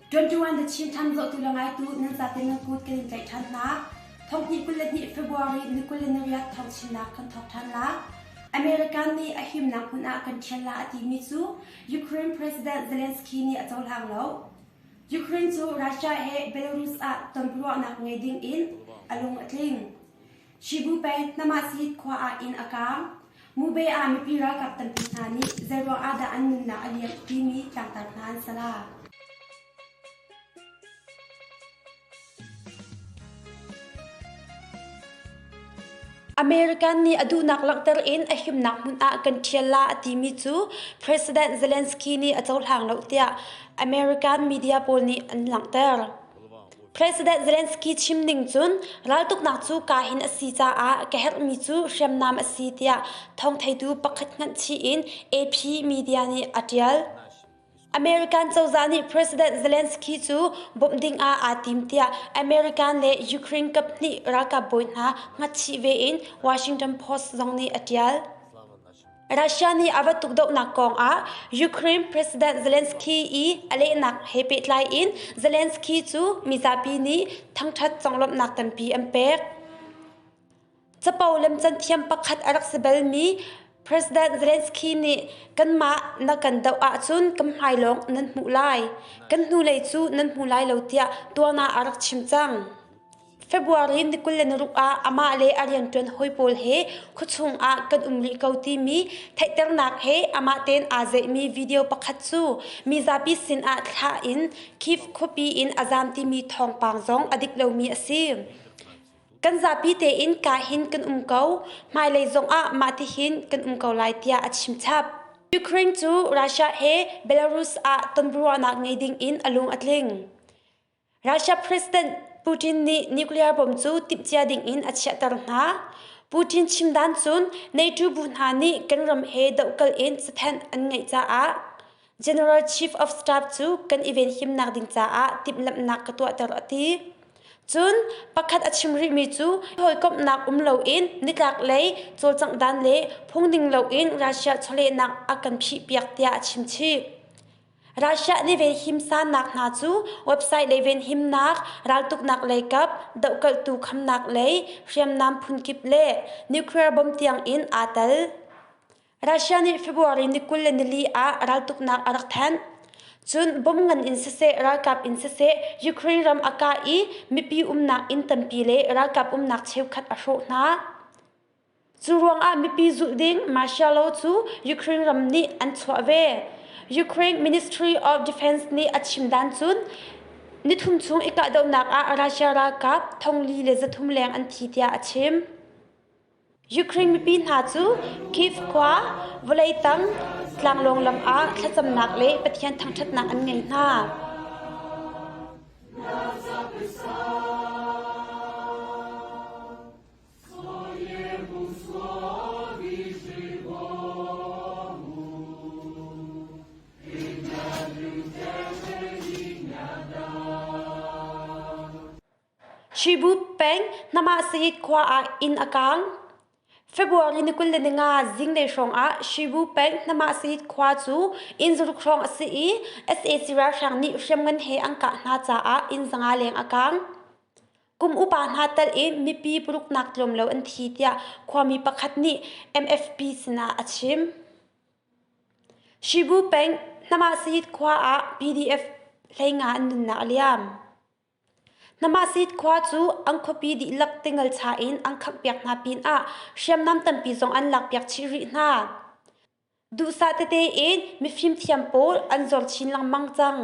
21 The Chin Times zohtu le ngaitu nan zapi nan kut kan in tlaih ṭhan hna. Thonghnih 22 February ni 28 thawngchimnak kan thawk ṭhan la. American nih a himnak hmun ah kan ṭhial la a timi cu Ukraine President Zelensky nih a cohlang lo. Ukraine cu Russia he Belarus ah tonbiaruahnak ngei ding in a lung a tling. Shibu peng Namasit khua ah inn a kaang. Mube ah mipi ralkap tampi hna nih zeiruang ah dah an nunnak a liam timi tlangtar hna an si la. American nih a duhnak langhter in a himnak hmun ah kan ṭhial la a timi cu President Zelensky nih a cohlang lo tiah American media pawl nih an langhter. President Zelensky chim ning cun raltuknak cu kaa hin a si caah ka herhmi cu hriamnam a si tiah thawngtheitu pakhat hnganh chih in AP media nih a ṭial. American cozah nih President Zelensky cu bawmh ding ah aa tim tiah American le Ukraine kaphnih ralkap bawi hna hngatchih ve in Washington Post zong nih a ṭial. Russia nih a va tukdohnak kong ah Ukraine President Zelensky i a lehnak he pehtlai in Zelensky cu mizapi nih thangṭhat conglawmhnak tampi an pek. Capo lemcan thiam pakhat a rak si balmi President Zelensky nih kanmah na kan doh ahcun kan hmai lawng nan hmuh lai, kan hnulei cu nan hmu lai lo tiah tuan ah a rak chim cang. February ni 26 ah amah le a rianṭuan hawi pawl he khuachung ah kan um rih ko timi theihternak he amah tein aa zeihmi video pakhat cu mizapi sinah thlah in Kyiv khuapi in a zaam timi thawngpang zong a dik lomi a si. Kan zapi tein kahin kan um ko, hmailei zongah mah tihin kan um ko lai tiah a chim chap. Ukraine cu Russia he Belarus ah tonbiaruahnak ngei ding in a lung a tling. Russia President Putin nih nuclear bomb cu timhcia dingin a chiahter hna. Putin chim dan cun NATO bu hna nih kan ram he dohkal in cathanh an ngeih caah General Chief of Staff cu kan i venhimnak ding caah timhlamhnak ka tuahter a ti. Cun pakhat a chim rihmi cu hawikomhnak um loin nitlak lei cawlcangh dan le phungning loin Russia chawlehnak a kan phihpiak tiah a chim chih. Russia nih venhimsannak hna cu website lei venhimnak, raltuknak lei kap, dohkalhtu khamnak lei, hriamnam phunkip le nuclear bomb tiang in aa tel. Russia nih February ni 24 ah raltuknak a rak thanh. Cun bomb ngan in siseh, ralkap in siseh Ukraine ram a kah i mipi umnak inn tampi le ralkap umnak cheukhat a hrawh hna. Cu ruangah mipi zulh ding martial law cu Ukraine ram nih an chuah ve. Ukraine Ministry of Defense nih a chim dan cun nithum chung i kahdohnak ah Russia ralkap thongli le 300 leng an thi tiah a chim. Ukraine mipi hna cu Kyiv khua vawlei tang tlanglawng lam ah thlacamnak le Pathian thangṭhatnak an ngei hna. Shibu peng Nama Sahit khua ah inn a kaang. February ni 25 zinglei hrawng ah Shibu peng Nama Sahit khua cu inn zaruk hrawng a si i sac ralhrang nih hriamngan he an kah hna caah inn zanga leng a kaang. Kum upa hna telh in mipi paruknak tlawm lo an thi tiah khuami pakhat nih MFP sinah a chim. Shibu peng Hnamahsayit khua ah PDF 15 an nunnak a liam. Hnamahsayit khua cu an khuapi dihlak tingal cha in an khanghpiak hna pinah hriamnam tampi zong an lakpiak chih rih hna. Duhsah tete in mifimthiam pawl an zor chin lengmang cang.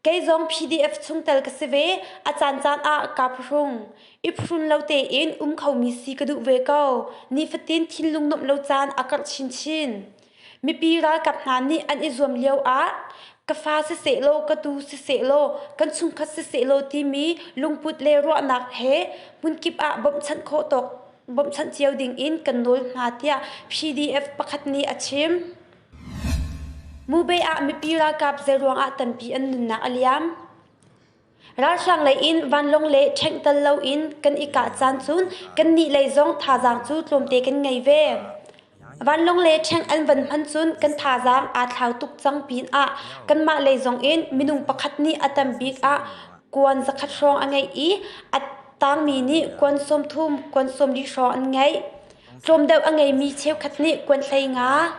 Kei zong PDF chungtel ka si ve, a caancaan ah kaa phuhrung. I phuhrun lo tein um khomi si ka duh ve ko. Nifatin thinlung nuamh lo caan a karh chinchin. Mipi ralkap hna nih an i zuam lio ah ka fa sisehlaw, ka tu sisehlaw, kan chungkhat sisehlaw timi lungput le ruahnak he hmunkip ah bawmhchanh khawh tawk bawmhchanh cio ding in kan nawl hna tiah PDF pakhat nih a chim. Mubei ah mipi ralkap zeiruang ah tampi an nunnak a liam. Ralhrang lei in vanlawng le ṭhengh tal loin kan i kah caan cun kannih lei zong thazaang cu tlawmte kan ngei ve. Vanlawng le ṭheng an van hman cun kan thazaang aa thlau tuk cang pinah kanmah lei zongin minung pakhat nih a tam bik ah kuan 100 hrawng a ngeih i a tangmi nih kuan 30, kuan 40 hrawng an ngeih. Tlawm deuh a ngeimi cheukhat nih kuan 15,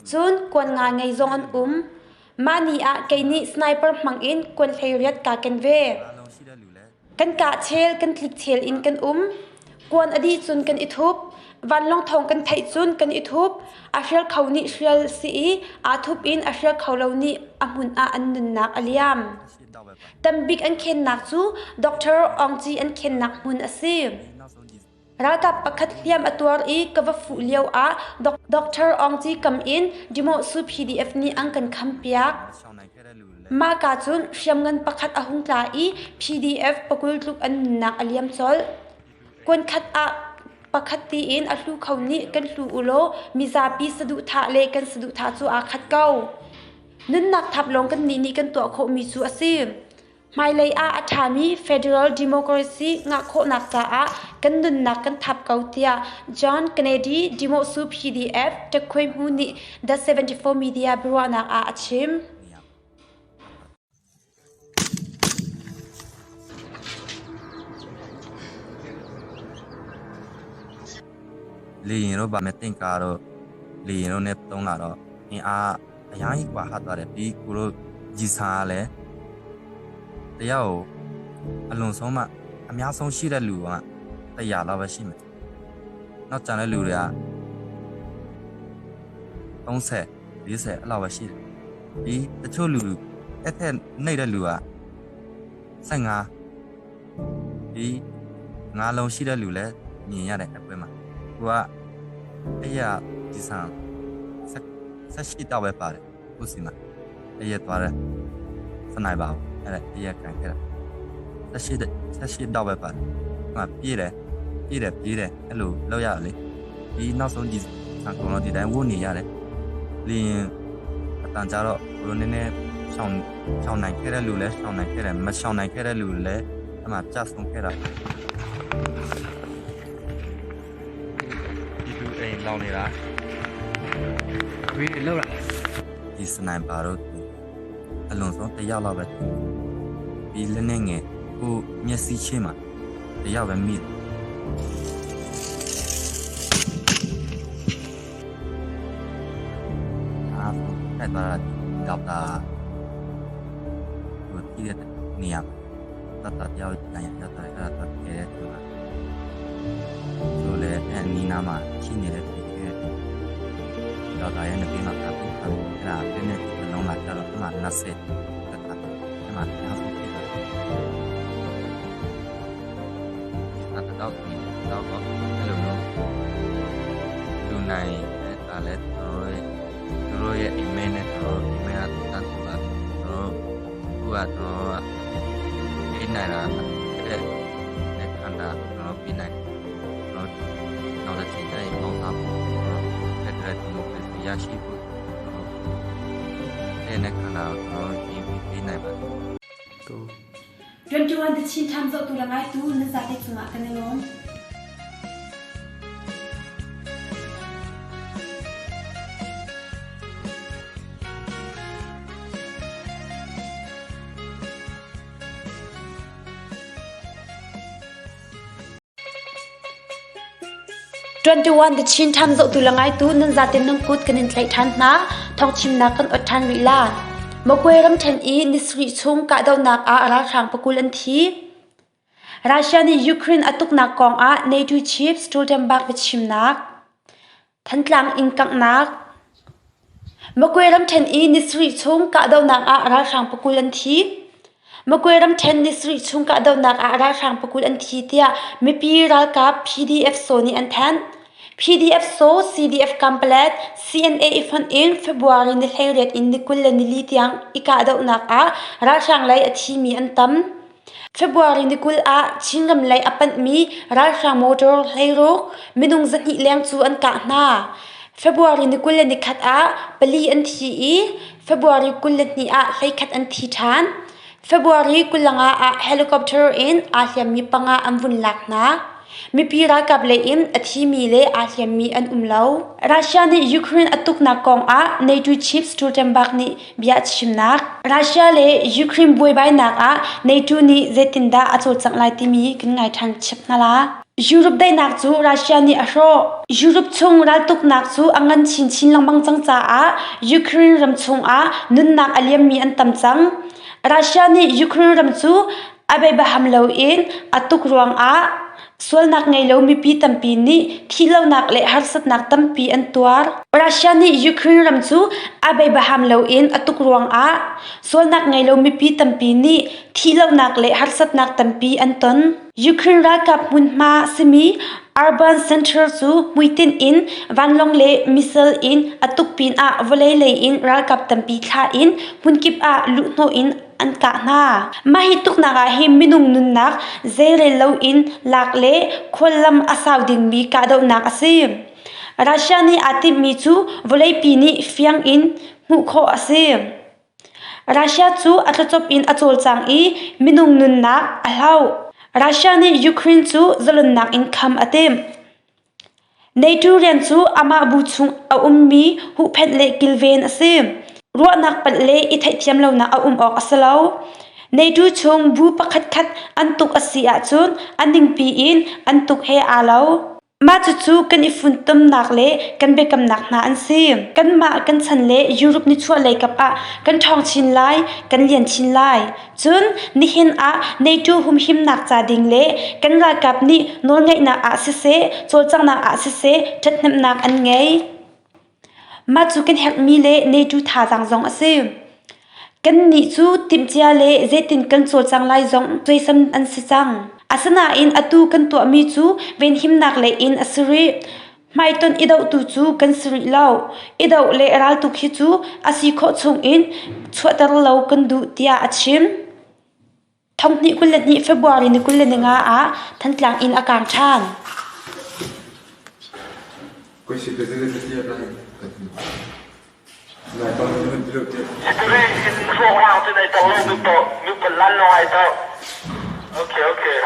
cun kuan nga ngei zong an um. Mah ni ah kei nih sniper hmangin kuan 18 kaa ken ve. Kan kah chel, kan tlik chel in kan um. Kuan a dih cun kan i thup. Vanlawng thawng kan theih cun kan i thup. A hrial kho nih hrial si i aa thup in a hrial kho lo nih a hmun ah an nunnak a liam. Tambik an khennak cu Dr. Aung Ci an khennak hmun a si. Ralkap pakhat hliam a tuar i ka va fuh lio ah Dr. Aung Ci kam in Dimosu PDF nih an kan khampiak. Mahka cun hriamngan pakhat a hung tla i PDF pakul tluk an nunnak a liam colh. Kuankhat ah pakhat tiin a hlu kho nih kan hlu u law mizapi saduhthah le kan saduhthah cu aa khat ko. Nunnak thap lawng kannih nih kan tuah khawhmi cu a si. Hmailei ah a ṭhami federal democracy ngah khawhnak caah kan nunnak kan thap ko tiah John Kennedy Dimosu PDF ṭakkhuai-hmu nih The 74 Media biaruahnak ah a chim. လေရင်တို့ဗာမဲ့တင်ကားတို့လေရင်တို့နဲ့တုံးလာတော့အင်အားအများကြီးကွာဟသွားတယ်ပြီးကိုတို့ကြီးစားလဲတယောက်အလွန်ဆုံးမှအများဆုံးရှိတဲ့လူက100လောက်ပဲရှိမယ်နောက်ကျန်တဲ့လူတွေက30 40အဲ့လောက်ပဲရှိတယ်ပြီးတချို့လူအဲ့ထက်နှိပ်တဲ့လူက15ပြီးငါးလုံးရှိတဲ့လူလည်းမြင်ရတယ်အပွဲမှာသူကအဲ့ရဒီဆန်18တောက်ပဲပါတယ်ကိုစီမှာအဲ့ရသွားတယ်စနိုက်ပါအဲ့ဒါအဲ့ရကန်ခဲ့တာ18 18တောက်ပဲပါတယ်ဟိုပြေးတယ်ပြေးတယ်ပြေးတယ်အဲ့လိုလောက်ရလေဒီနောက်ဆုံးဒီဆန်ကုန်တော့ဒီတိုင်းဝတ်နေရတယ်လင်းအတန်ကြတော့ဘလိုနည်းနည်းရှောင်းရှောင်းနိုင်ခဲ့တဲ့လူလည်းရှောင်းနိုင်ခဲ့တယ်မရှောင်းနိုင်ခဲ့တဲ့လူလည်းအမှကြဆုံးခဲ့တာဒီလူအိမ်လောင်နေတာ ဝေးလောက်လာ ဒီစနိုက်ပါတော့အလွန်ဆုံးတယောက်လောက်ပဲပြီးလက်နဲ့ငယ်ကိုမျက်စိချင်းမှာတယောက်ပဲမိတယ်အာအဲ့တော့ဒေါက်တာကိုတီးတဲ့နေရာတတတယောက်တန်ရရတဲ့အဲ့ဒါတော့ခဲ့တဲ့သူကဆိုလေအဲ့နီနာမှာရှိနေတဲ့ဒီခဲ့ဒေါက်တာရဲ့နပြေမှာကပ်ပြီးအဲ့ဒါတဲ့နဲ့လုံးလာကြတော့အမှ20တခါအမှအားဆုံးဖြစ်တာဒီကတော့ဒီတော့အဲ့လိုမျိုးလူနိုင်အဲ့ဒါလည်းသူတို့ရဲ့ email နဲ့သူတို့ email ကတန်းတူပါသူတို့ခုကတော့ပေးနိုင်တာတဲ့တဲ့ခန္ဓာတော့ပေးနိုင်တော့နောက်တစ်ချိန်ကျရင်ကောင်းတာပေါ့တဲ့တဲ့ဒီမိုကရေစီရရှိဖို့တဲ့နဲ့ခန္ဓာတော့ဒီပေးနိုင်ပါတယ် ကို 21 The Chin Times zohtu le ngaitu nan zate cungah kan i lawm. 21 The Chin Times zohtu le ngaitu nan zaten nan kut kan in tlaih ṭhan hna. Thawngchimnak kan ot ṭhan rih la. Magway ramṭhen i nisarih chung kahdohnak ah ralhrang pakul an thi. Russia nih Ukraine a tuknak kong ah NATO chief Stoltenberg biachimnak. Thantlang inn kanghnak. Magway ramṭhen i nisarih chung kahdohnak ah ralhrang pakul an thi. Magway ramṭhen nisarih chung kahdohnak ah ralhrang pakul an thi tiah mipi ralkap PDF saw nih an thanh. PDF saw CDF Kampalet CNA i fonh in February ni 18 in ni 24 tiang i kahdohnak ah ralhrang lei a thimi an tam. February ni 20 ah Chinram lei a panhmi ralhrang motor 16 minung 200 leng cu an kah hna. February ni 21 ah pali an thi i February 22 ah 11 an thi ṭhan. February 25 ah helicopter in aa hliammi panga an vun lak hna. Mipi ralkap lei in a thimi le aa hliammi an um lo. Russia nih Ukraine a tuknak kong ah NATO chief Stoltenberg nih bia a chimnak. Russia le Ukraine buaibainak ah NATO nih zeitindah a cawlcangh lai timi kan ngai ṭhan chap hna la. Europe daihnak cu Russia nih a hrawh. Europe chung raltuknak cu a ngan chinchin lengmang cang caah Ukraine ram chungah nunnak a liammi an tam cang. Russia nih Ukraine ram cu a beibaham loin a tuk ruangah sualnak ngei lo mipi tampi nih thihlonak le harsatnak tampi an tuar. Russia nih Ukraine ram cu a beibaham loin a tuk ruangah sualnak ngei lo mipi tampi nih thihlonak le harsatnak tampi an ton. Ukraine ralkap hmunhma simi Urban Center cu hmuitinh in vanlawng le missile in a tuk pinah vawlei lei in ralkap tampi thlah in hmunkip ah luhhnawh in an kah hna. Mah hi tuknak ah hin minung nunnak zeirel loin lak le khuallam a sau dingmi kahdohnak a si. Russia nih aa timhmi cu vawleipi nih fiang in hmuh khawh a si. Russia cu a tlacop in a cawlcang i minung nunnak a hloh. Russia nih Ukraine cu zalonnak in kham a timh. NATO rian cu amah bu chung a ummi huhphenh le kilven a si. Ruahnak palh le i theihthiam lonak a um awk a si lo. NATO chung bu pakhatkhat an tuk a si ahcun a ningpi in an tuk he aa lo. Mah cucu kan i funtomnak le kan biakamnak hna an si. Kanmah kan chan le Europe nichuahlei kap ah kan ṭhawng chin lai, kan lian chin lai. Cun nihin ah NATO humhimnak ca ding le kan ralkap nih nawlngeihnak ah siseh, cawlcanghnak ah siseh ṭhathnemhnak an ngei. Mah cu kan herhmi le NATO thazaang zong a si. Kannih cu timhcia le zeitin kan cawlcang lai zong suaisam an si cang. Asinain atu kan tuahmi cu venhimnak lei in a si rih. Hmaitonh i dohtu cu kan si rih lo. I doh le raltuk hi cu a si khawh chungin chuahter lo kan duh tiah a chim. Thonghnih 22 February ni 25 ah Thantlang inn a kaang ṭhan. Okay, okay.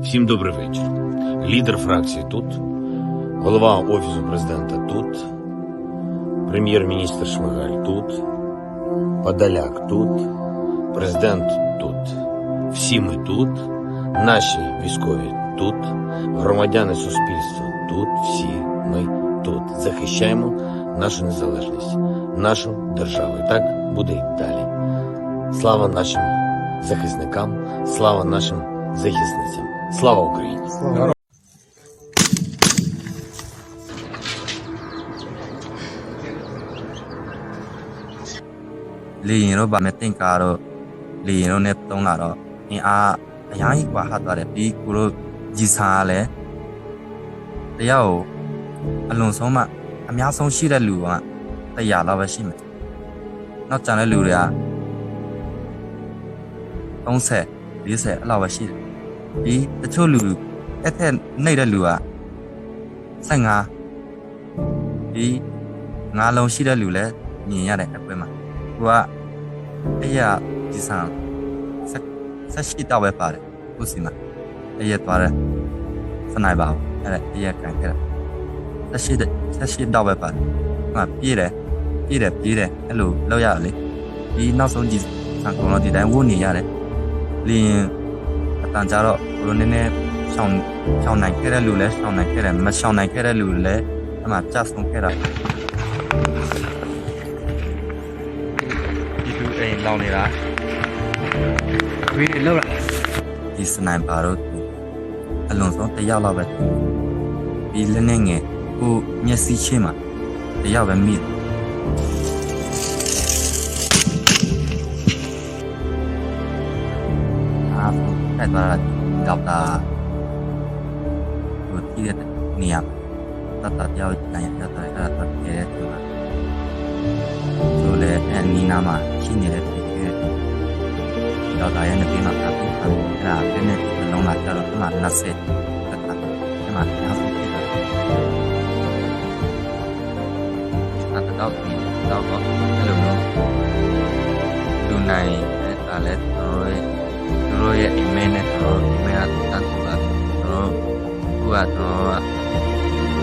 Всім добрий вечір. Лідер фракції тут, голова Офісу президента тут, прем'єр-міністр Шмигаль тут, Подоляк тут, президент тут. Всі ми тут, наші військові тут, громадяни суспільства тут, всі ми тут. Захищаємо нашу незалежність, нашу державу. І так буде й далі. Слава нашим захисникам, слава нашим захисницям. Слава Україні! လေရင်တို့ဗာမဲ့တင့်ကားတို့လေရင်တို့နဲ့တုံးလာတော့အင်အားအများကြီးကွာဟသွားတယ်ပြီးကိုတို့ကြီးစားလည်းတယောက်အလွန်ဆုံးမှအများဆုံးရှိတဲ့လူက100လောက်ပဲရှိမယ်နောက်ကျန်တဲ့လူတွေက30 40အဲ့လောက်ပဲရှိတယ်ပြီးတချို့လူအဲ့ထက်နှိပ်တဲ့လူက15ပြီးငါးလုံးရှိတဲ့လူလည်းမြင်ရတယ်အပွဲမှာကိုကအဲ့ရဒီဆန်18တောက်ပဲပါတယ်ကိုစီမှာအဲ့ရသွားတယ်စနိုက်ပါအဲ့ဒါအဲ့ရကန်ခဲ့တာ18 18တောက်ပဲပါတယ်ဟိုပြေးတယ်ပြေးတယ်ပြေးတယ်အဲ့လိုလောက်ရလေဒီနောက်ဆုံးကြီးဆန်ကုန်တော့ဒီတိုင်းဝုတ်နေရတယ်လင်းအတန်ကြတော့ဘလိုနည်းနည်းရှောင်းရှောင်းနိုင်ခဲ့တဲ့လူလည်းရှောင်းနိုင်ခဲ့တယ်မရှောင်းနိုင်ခဲ့တဲ့လူလည်းအမှကြဆုံးခဲ့တာဒီသူအိမ်လောင်နေတာ ဝေးလောက်လာ ဒီစနိုက်ပါတော့အလွန်ဆုံးတစ်ယောက်လောက်ပဲဒီလက်နဲ့ငယ်ကိုမျက်စိချင်းမှာတစ်ယောက်ပဲမိတယ်အာ တိုက်သွားတာဒေါက်တာဟိုတီးတဲ့နေရာတတ်တတယောက်တန်ရရတာအဲ့ဒါတကယ်တဲ့မှာဆိုလေအဲ့နီနာမှာရှိနေတဲ့တကယ်ဒေါက်တာရဲ့နေပြီးမှာတာပြီးအဲ့ဒါတဲ့နဲ့ဒီလုံးလာကြတော့ဒီမှာ20တက်တာဒီမှာအားဆုံးဖြစ်တာအဲ့တော့ဒီတော့အဲ့လိုမျိုးလူနိုင်အဲ့ဒါလည်းသူတို့ရဲ့ email နဲ့သူတို့ email ကတတ်တာသူတို့ခုကတော့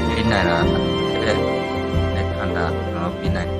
ပေးနိုင်တာတဲ့ခန္ဓာတော့ပေးနိုင်